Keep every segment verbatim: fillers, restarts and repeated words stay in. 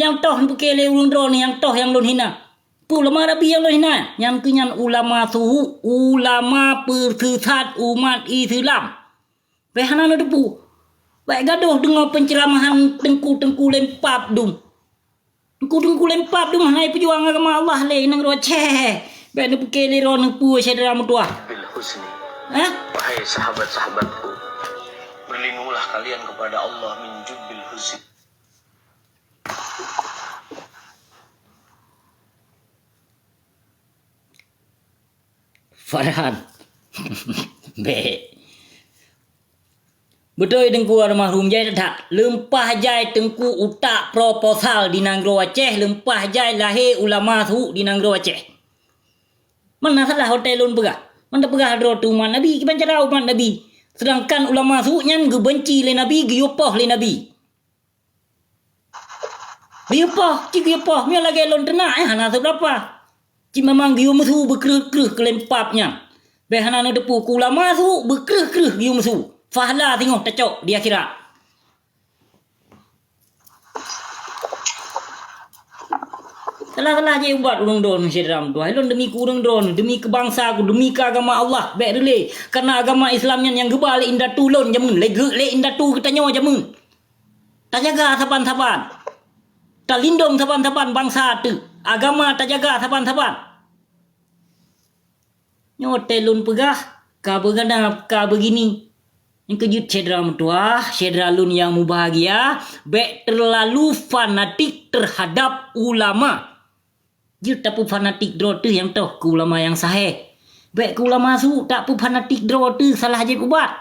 Nyang toh neupiké lé ureuëng droeneuh, nyang toh nyang lôn hina. Peue ulama Rabbi nyang lôn hina? Nyang keu nyan ulama su, ulama peusisat umat Islam. Bèk hana neuteupeue. Bèk gadôh deungoe peuceuramahan teungku-teungku lempap dum. Teungku-teungku lempap dum hana peujuang agama Allah lé nanggroe Aceh. Bèk neupiké lé droeneuh peue syedara meutuwah. Bil husni. Hah? Wahai sahabat-sahabatku, berlindunglah kalian kepada Allah min jubbil husni. Farhan. Bèk. Beutôi Teungku almarhum jai that-that. Leumpah jai Teungku utak proposal di nanggroe Aceh, leumpah jai lahé ulama su di nanggroe Aceh. Man na salah watèe lôn peugah? Man tapeugah droe teuh umat Nabi, kiban cara umat Nabi? Seudangkan ulama su nyan geubeunci lé Nabi, geuyue poh lé Nabi. Geuyue poh, cit geuyue poh, meunyoe lagèe lôn teunak, eh, hana seubeurapa. Cit memang geuyue meusu beukreueh-kreueh keu lempap nyan. Bèk hana neuteupeue keu ulama su beukreueh-kreueh geuyue meusu. Fahla singoh tacok di akhirat. Salah-salah jai ubat ureuëng droeneuh syedara meutuwah. Lôn demi keu ureuëng droeneuh, demi keu bansa ku, demi keu agama Allah, bèk reulée. Karena agama Islam nyan nyang geuba lé indatu lôn jameun, lé geuh lé indatu geutanyoe jameun. Tajaga saban-saban. Talindong saban-saban bansa teuh. Agama tajaga saban-saban. Nyoe watèe lôn peugah, ka beuganab, ka beugini. Nyang keujeuet syedara meutuwah, syedara lôn nyang mubahgia, bèk teulalu fanatik teuhadab ulama. Jeuet tapeufanatik droe teuh nyang toh keu ulama nyang sahé. Bèk keu ulama su tapeufanatik droe teuh salah jeuet ubat.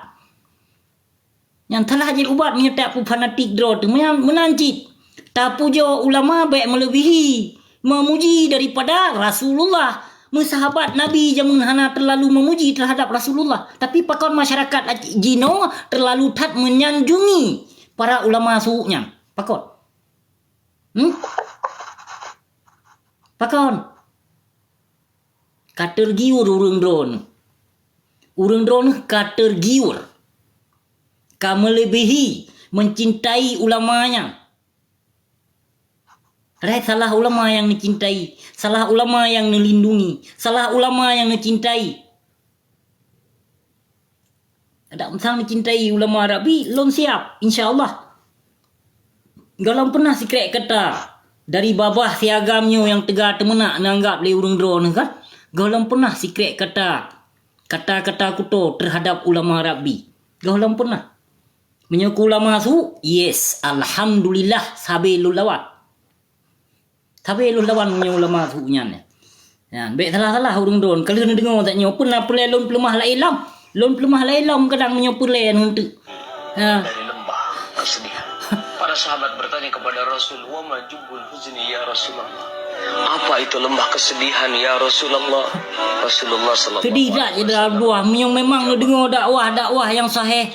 Nyan salah jeuet ubat meunyoe tapeufanatik droe teuh. Meunan, meunan cit. Tapujoe ulama bèk meuleubihi meumuji daripada Rasulullah. Meusahabat Nabi jameun hana teulalu meumuji teuhadab Rasulullah. Tapi pakon masyarakat jinoe teulalu that meunyanjungi para ulama su nyan? Pakon? Hmm? Pakon? Ka teugiur ureuëng droeneuh. Ureuëng droeneuh ka teugiur. Ka meuleubihi mencintai ulama nyan. Padahai salah ulama nyang neucintai, salah ulama nyang neulindungi, salah ulama nyang neucintai. Adak meusang neucintai ulama Rabbi, lôn siap, insya Allah. Gohlom peunah sikrek kata dari babah si agam nyoe nyang teuga teumeunak neuanggap lé ureuëng droeneuh kan? Gohlom peunah sikrek kata, kata-kata kuto teuhadab ulama Rabbi. Gohlom peunah. Meunyoe keu ulama su, yes, alhamdulillah, sabe lôn lawan. Sabe lôn lawan meunyoe ulama su nyan. Nyan, bèk salah-salah ureuëng droeneuh. Ka lheueh neudeungoe that nyoe, peue na peureulèe lôn peuleumah laén lom. Lôn peuleumah laén lom kadang meunyoe peureulèe ngon teuk. Ha. Dari lembah kesedihan. Para sahabat bertanya kepada Rasul, "Wa ma jubbul huzni ya Rasulullah?" Apa itu lembah kesedihan ya Rasulullah? Rasulullah sallallahu alaihi wasallam. Sedih that, ya Abdullah, meunyoe memang neudeungoe dakwah-dakwah nyang sahih.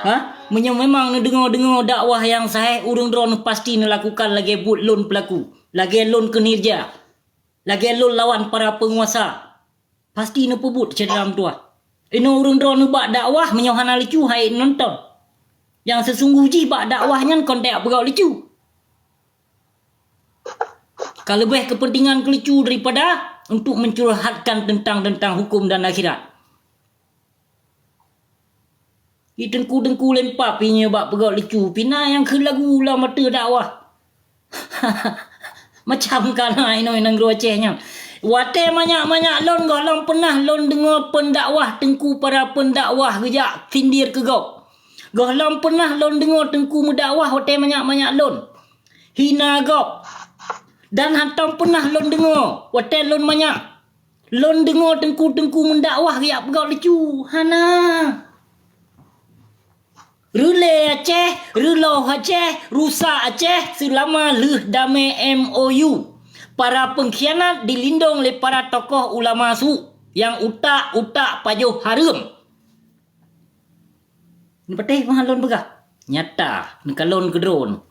Ha? Meunyoe memang neudeungoe-deungoe dakwah nyang sahih, ureuëng droeneuh pasti neulakukan lagèe buet lôn peulaku, lagèe lôn keunirja, lagèe lôn lawan para peunguasa. Pasti neupeubuet syedara meutuwah. Inoe ureuëng droeneuh bak dakwah meunyoe hana lucu hai nonton. Nyang seusunggoh jih bak dakwah nyan kon tajak peugah lucu. Ka leubeh keupeuntengan keu lucu daripada untuk mencurhatkan teuntang-teuntang huköm dan akhirat. Di teungku-teungku lempap pih nyoe bak peugah lucu, pih na nyang kheun lagu lam ateueh dakwah. Macam ka na inoe nanggroe Aceh nyan. Watèe manyak-manyak lôn gohlom peunah lôn deungoe peundakwah teungku para peundakwah geujak sindir keu gob. Gohlom peunah lôn deungoe teungku meudakwah watèe manyak-manyak lôn hina gob. Dan hantom peunah lôn deungoe watèe lôn manyak. Lôn deungoe teungku-teungku meudakwah geujak peugah lucu. Hana. Reulèe Aceh, reuloh Aceh, rusak Aceh seulama lheueh damé M O U. Para peungkhianat dilindong lé para tokoh ulama su nyang utak-utak pajoh hareuem. Neupatéh meuhan lôn peugah? Nyata, neukalon keudroe.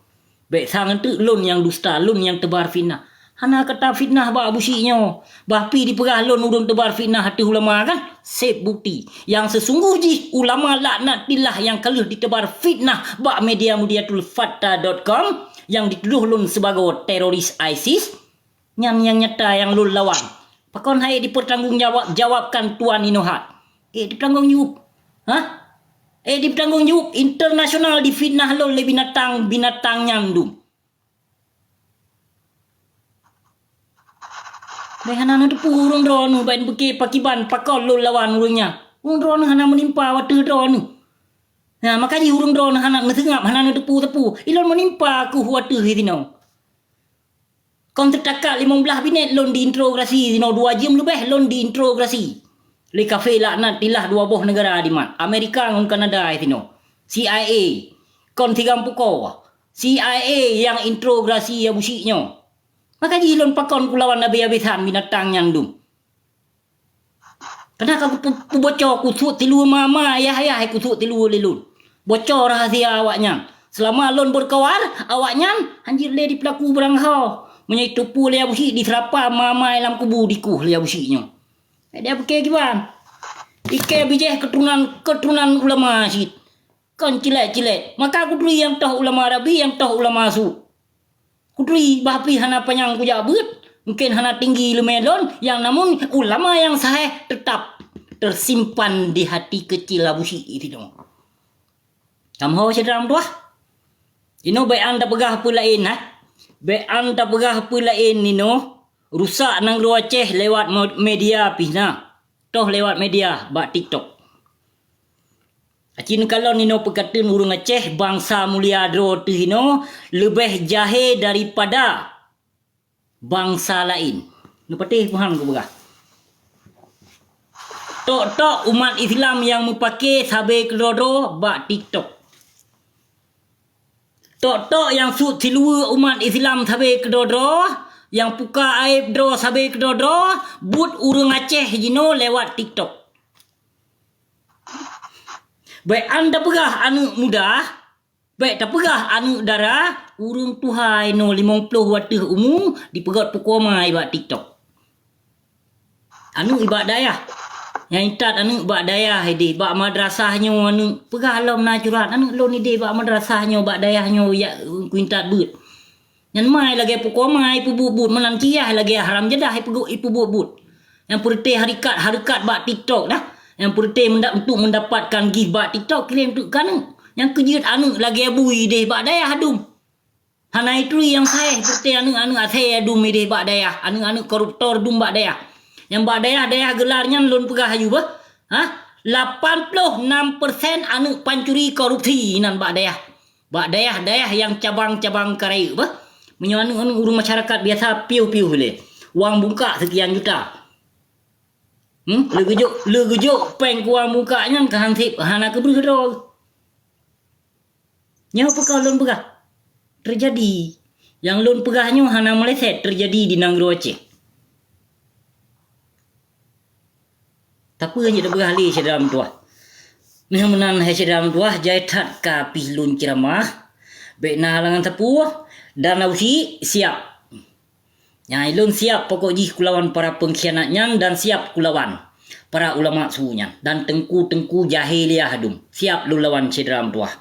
Bèk sang teuk lôn nyang dusta, lôn nyang teubar fitnah. Hana kata fitnah bak Abusyik nyoe. Bah pih dipeugah lôn ureuëng teubar fitnah ateueh ulama kan? Sép bukti. Nyang seusunggoh jih ulama laknatillah nyang ka lheueh diteubar fitnah bak media mudiatul fatta dot com, nyang jitudoh lôn sibagoe teroris ISIS, nyan nyang nyata nyang lôn lawan. Pakon han ék jipeutanggong jawab, jawabkan Tuan Inohat? Ék jipeutanggong jaweueb? Hah? Ék jipeutanggong jaweueb? Internasional jifitnah lôn lé binatang-binatang nyan dum. Bèk hana neuteupeue ureuëng droeneuh, bèk neupike pakiban pakon lôn lawan ureuëng nyan. Ureuëng droeneuh hana meunimpa wateuh droeneuh. Nah, maka jih ureuëng droeneuh hana neuseungab, hana neuteupeue-teupeue. Ilôn meunimpa kheueh wateuh sinoe. Kon seutakat limong blaih minét lôn diinterogasi sinoe, dua jeuem leubeh lôn diinterogasi lé kafé laknat tilah dua boh neugara dimat, Amerika ngon Kanada sinoe. C I A, kon sigampuko, C I A nyang interogasi Abu Syik nyoe. Maka jih lôn pakon kulawan abéh-abésan binatang nyan dum. Kana ka kupu-, kuboco kusut tilu mama, ayah-ayah kusut tilu lé lôn. Boco rahasia awaknyan. Seulama lôn beureukawan, awaknyan hanjeuet lé dipeulaku beurangho. Meunyoe jiteupeue lé Abu Syik, diseurapa mama lam kubu dikueh lé Abu Syik nyoe. Dia pike kiban. Ike bijéh keuturonan, keuturonan ulama cit. Kon cilet-cilet. Maka kuturi nyang toh ulama rabi, nyang toh ulama su. Kuturi bah pih hana panyang kujak beuet, mungken hana tinggi leumé lôn, nyang namun ulama nyang saheh teutap teusimpan di hati keucil Abu Syik sinoe. Tamho syedara meutuwah. Inoe bèk an tapeugah peue laén, ha? Bèk an tapeugah peue laén inoe, rusak nanggroe Aceh lewat mo-, media pih na. Toh lewat media bak TikTok. Aci neukalon inoe peukateun ureuëng Aceh bansa mulia droe teuh inoe leubeh jahé daripada bansa laén. Neupatéh paham kupeugah. Tok-tok umat Islam nyang meupaké sabé keudroe-droe bak TikTok. Tok-tok nyang sut siluweue umat Islam sabé keudroe-droe, nyang puka aéb droe sabé keudroe-droe, buet ureuëng Aceh jinoe lewat TikTok. Bèk an tapeugah aneuëk muda, bèk tapeugah aneuëk dara, ureuëng tuha inoe limong ploh wateuh umu dipeugöt pukoe ma bak TikTok. Aneuëk bak dayah. Nyang intat aneuëk bak dayah idéh, bak madrasah nyoe aneuëk. Peugah lom na curat, aneuëk lôn idéh bak madrasah nyoe, bak dayah nyoe jak kuintat beuet. Nyan mai lagée pukoe ma ipeubuet-buet, meunan ciyah lagée haram jadah ipeugu-, ipeubuet-buet. Nyang peureuté harikat-harikat bak TikTok dah. Nyang peureuté menda-, untuk mendapatkan gift bak TikTok, kirém teuk keu aneuëk. Nyang keujeuet aneuëk lagée bui idéh bak dayah dum. Hana ituri nyang saéh, seperti aneuëk-aneuëk asée dum idéh bak dayah, aneuëk-aneuëk koruptor dum bak dayah. Nyang bak dayah-dayah geular nyan lôn peugah aju beuh, ha? Lapan ploh nam persen aneuëk pancuri korupsi nan bak dayah. Bak dayah-dayah nyang cabang-cabang ka rayeuk beuh. Meunyoe aneuëk-aneuëk ureuëng masyarakat biasa piôh-piôh lé, wang bungkak seukian juta. Hmm? Leugeujok, leugeujok péng kuang muka nyan ka hansip, hana keubreuh droe. Nyoe peue ka lôn peugah? Teujadi. Nyang lôn peugah nyoe hana meuleset teujadi di nanggroe Aceh. Tapi hana tapeugah lé syedara meutuwah. Meunan hai syedara meutuwah, jai that ka pih lôn ceuramah. Bék na halangan sapeue, dan Abu Syik siap. Nyang ilôn siap pokok jih kulawan para pengkhianat nyan dan siap kulawan para ulama su nyan dan teungku-teungku jahiliah dum. Siap lôn lawan syedara meutuwah.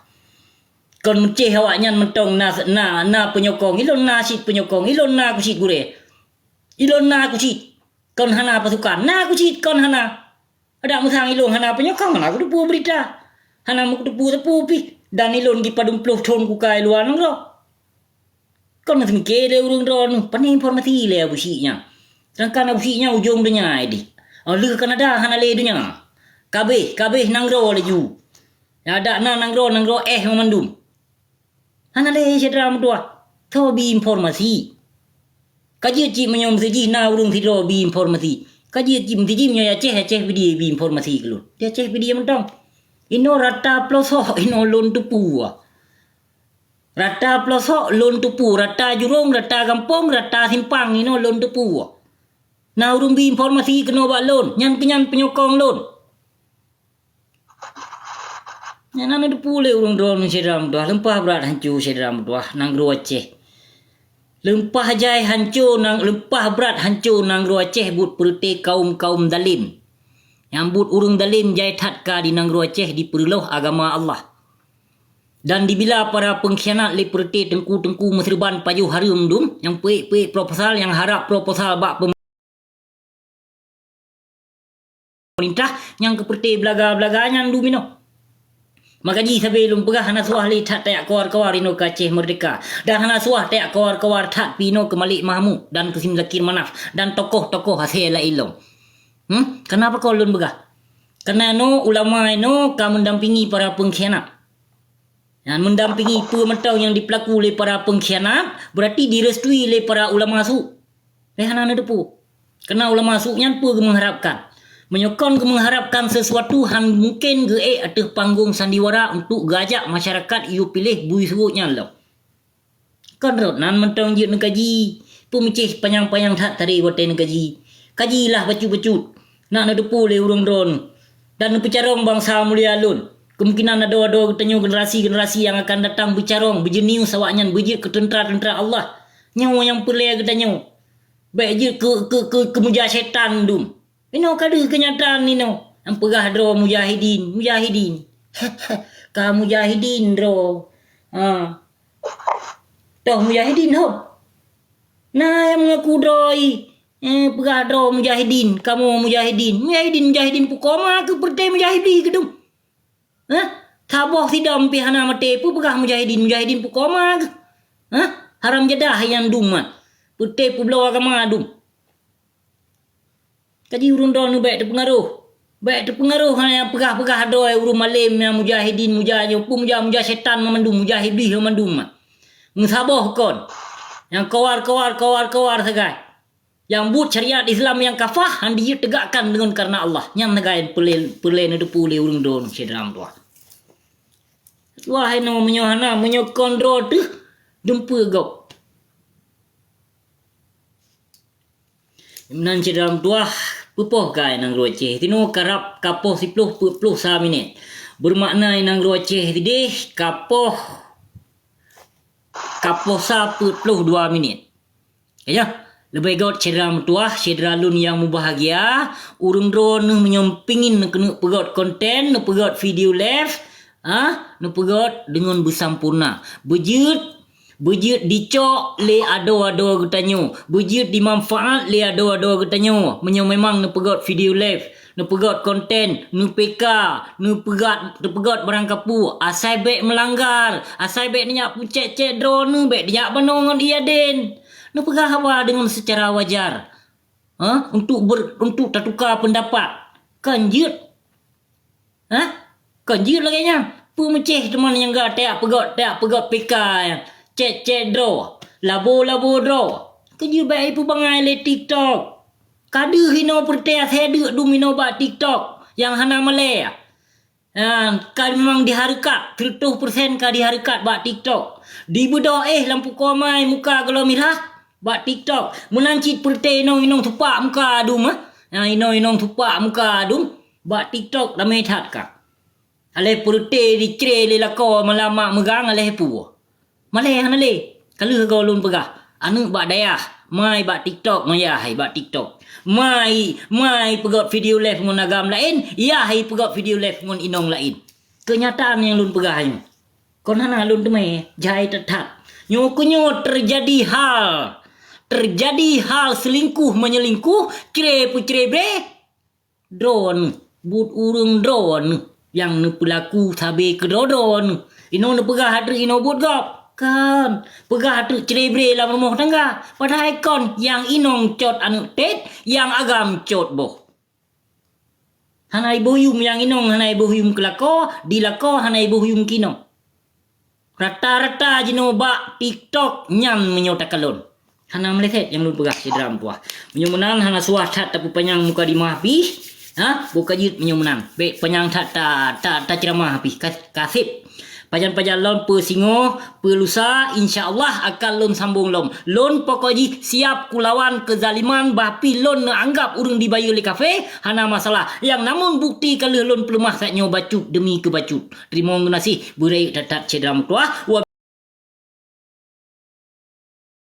Kon meucéh awaknyan mantong na, na, na peunyokong, ilôn na cit peunyokong, ilôn na keucit gurée. Ilôn na keucit. Kon hana pasukan, na keucit kon hana. Adak meusang ilôn hana peunyokong, hana kuteupeu beurita. Hana meuteupeu-teupeu pih. Dan ilôn jipadum ploh thon kukai luwa nanggroe. Kon na seumike lé ureuëng droeneuh, pane informasi lé Abu Syik nyan. Sedangkan Abu Syik nyan ujong donya idéh. Oh, lheueh Kanada hana lé donya. Kabeh, kabeh nanggroe laju. Adak na nanggroe, nanggroe éh mandum. Hana lé syedara meutuwah. Tho bi informasi. Ka jeuet cit meunyoe meuseujih na ureuëng sidroe bi informasi. Ka jeuet cit meuseujih meunyoe Aceh, Aceh pidie bi informasi keu lôn. Di Aceh pidie mantong. Inoe rata peulosok, inoe lôn teupeu. Rata peulosok lôn teupeu, rata jurông, rata gampông, rata simpang inoe lôn teupeu. Na ureuëng bi informasi keunoe bak lôn, nyan keuh nyan peunyokong lôn. Nyan na neuteupeue lé ureuëng droeneuh syedara meutuwah, leumpah brat hanco syedara meutuwah nanggroe Aceh. Leumpah jai hanco nang, leumpah brat hanco nanggroe Aceh buet peureuté kaum-kaum dalém. Nyang buet ureuëng dalém jai that ka di nanggroe Aceh dipeureuloh agama Allah. Dan dibila para peungkhianat lé peureute teungku-teungku meuseureuban pajoh hareuem dum, nyang peuék-peuék proposal, nyang harab proposal bak pemerintah, nyang keu peureute beulaga-beulaga nyan dum inoe. Maka jih sabe lôn peugah hana suah lé that tajak kawar-kawar inoe keu Aceh Merdeka. Dan hana suah tajak kawar-kawar that pih inoe keu Malik Mahmud dan keu Sim Zakir Manaf dan tokoh-tokoh asai laén lom. Hmm? Kenapa kon lôn peugah? Karena inoe ulama inoe ka mendampingi para peungkhianat. Dan mendampingi peue mantong nyang dipeulaku lé para peungkhianat, berarti direstui lé para ulama su. Eh, hana neuteupeue. Karena ulama su nyan peue geumeuharapkan? Meunyoe kon geumeuharapkan sesuatu, han mungken geuék ateueh panggong sandiwara untuk geuajak masyarakat yue piléh bui suwot nyan lom. Kon rot nan mantong jeuet neukaji, peumicéh panyang-panyang that tari watée neukaji. Kajilah bacut-bacut, nak neuteupeue lé ureuëng droeneuh, dan neupeucarông bansa mulia lôn. Keumungkinan adoe-adoe geutanyoe generasi-generasi nyang akan datang beucarông, beujeunius awaknyan beujeuet keu teuntra-teuntra Allah. Nyoe nyang peureulée geutanyoe. Bék jeuet keu, keu, keu, keu muja syaitan dum. Inoe ka deuh keunyataan inoe. Nyang peugah droe mujahidin, mujahidin. Ka mujahidin droe. Ha. Toh mujahidin hom. Na nyang mengaku droe, eh, peugah droe mujahidin, kamoe mujahidin. Mujahidin, mujahidin pukoe ma keuh peureute mujahidin keudum. Hah? Saboh sidom pih hana maté, peue peugah mujahidin, mujahidin pukoe ma keuh? Hah? Haram jadah nyang dum mat. Peureute peubloe agama dum. Kaji ureuëng droeneuh bék teupeungaroh. Bék teupeungaroh hana nyang peugah-peugah droe ureuëng malem nyang mujahidin, muja nyoe peue muja, muja syaitan mandum, muja iblih mandum. Meusaboh kon. Nyang kawar-kawar, kawar-kawar sagai. Nyang buet syariat Islam nyang kafah han jeuet tegakkan deungon kareuna Allah. Nyan sagai peureulée, peureulée neuteupeue lé ureuëng droeneuh syedara meutuwah. Wahai nyoe meunyoe hana, meunyoe kon droe teuh dumpeue gob. Meunan syedara meutuwah, peupoh kai nanggroe Aceh. Tinoe karab kapoh siploh peuet ploh sa minét. Beumakna nanggroe Aceh sideh kapoh, kapoh sa peuet ploh dua minét. Ya, leubeh göt syedara meutuwah, syedara lôn nyang mubahgia, ureuëng droeneuh meunyoe pingin neukeuneuk peugöt konten, neupeugöt video live, ha, neupeugöt deungon beusampoereuna. Beujeuet, beujeuet dicok lé adoe-adoe geutanyoe, beujeuet dimanfaat lé adoe-adoe geutanyoe. Meunyoe memang neupeugöt video live, neupeugöt konten, neu-P K, neupeugöt, neupeugöt barang kapeue, asai bék meulanggar, asai bék neujak peucék-cék droeneuh, bék neujak banoe ngon Iyadin. Neupeugah haba deungon seucara wajar, ha, untuk ber-, untuk tatuka peundapat. Kon jeuet. Hah? Kon jeuet lagée nyan. Peumeucéh teuma nyang ga tajak peugöt, tajak peugöt P K nyan. Cék-cék droe, labo-labo droe. Keujeuet bék ipeubangai lé TikTok. Ka deuh inoe peureutée asée deuk dum inoe bak TikTok nyang hana malée. Ha, ka memang dihareukat, seureutôh persen ka dihareukat bak TikTok. Dibeudôh éh lam pukoe mai muka gohlom mirah bak TikTok. Meunan cit peureutée inong-inong tupak muka dum, eh. Ha, inong-inong tupak muka dum. Bak TikTok ramé that ka. Aléh peureutée dicre lé lakoe malam mak meugang aléh peue. Malée hana lé. Ka lheueh goe lôn peugah, aneuëk bak dayah, mai bak TikTok, mai yah hai bak TikTok. Mai, mai peugöt video live ngon agam laén, yah hai peugöt video live ngon inong laén. Keunyataan nyang lôn peugah nyoe. Kon hana lôn teumé, jai that-that. Nyoe keuh nyoe teujadi hal. Teujadi hal seulingkuh meunyeulingkuh, cre peucre bre. Droeneuh, buet ureuëng droeneuh nyang neupeulaku sabe keu droe-droeneuh. Inoe neupeugah ateueh inoe buet gob? Kon, peugah ateueh cre bre lam rumoh tangga. Padahai kon nyang inong cot aneuëk tét, nyang agam cot boh. Hana iboh yuem nyang inong, hana iboh yuem keu lakoe, di lakoe hana iboh yuem keu inong. Rata-rata jinoe bak TikTok nyan meunyoe takalon. Hana meuleset nyang lôn peugah syedara meutuwah. Meunyoe meunan hana suah that tapeupanyang mukadimah pih, ha, boh ka jeuet meunyoe meunan. Bék panyang that ta, ta, taceuramah pih, ka, ka seb. Pajan-pajan lom peusingoh, peulusa, insya Allah akan lôn sambong lom. Lôn pokok jih siab kulawan keuzaliman bah pih lôn neuanggab ureuëng dibayeue lé kafé, hana masalah. Nyang namun bukti ka lheueh lôn peuleumah saat nyoe bacut deumi keu bacut. Teurimong geunaséh, beurayeuk that-that syedara meutuwah.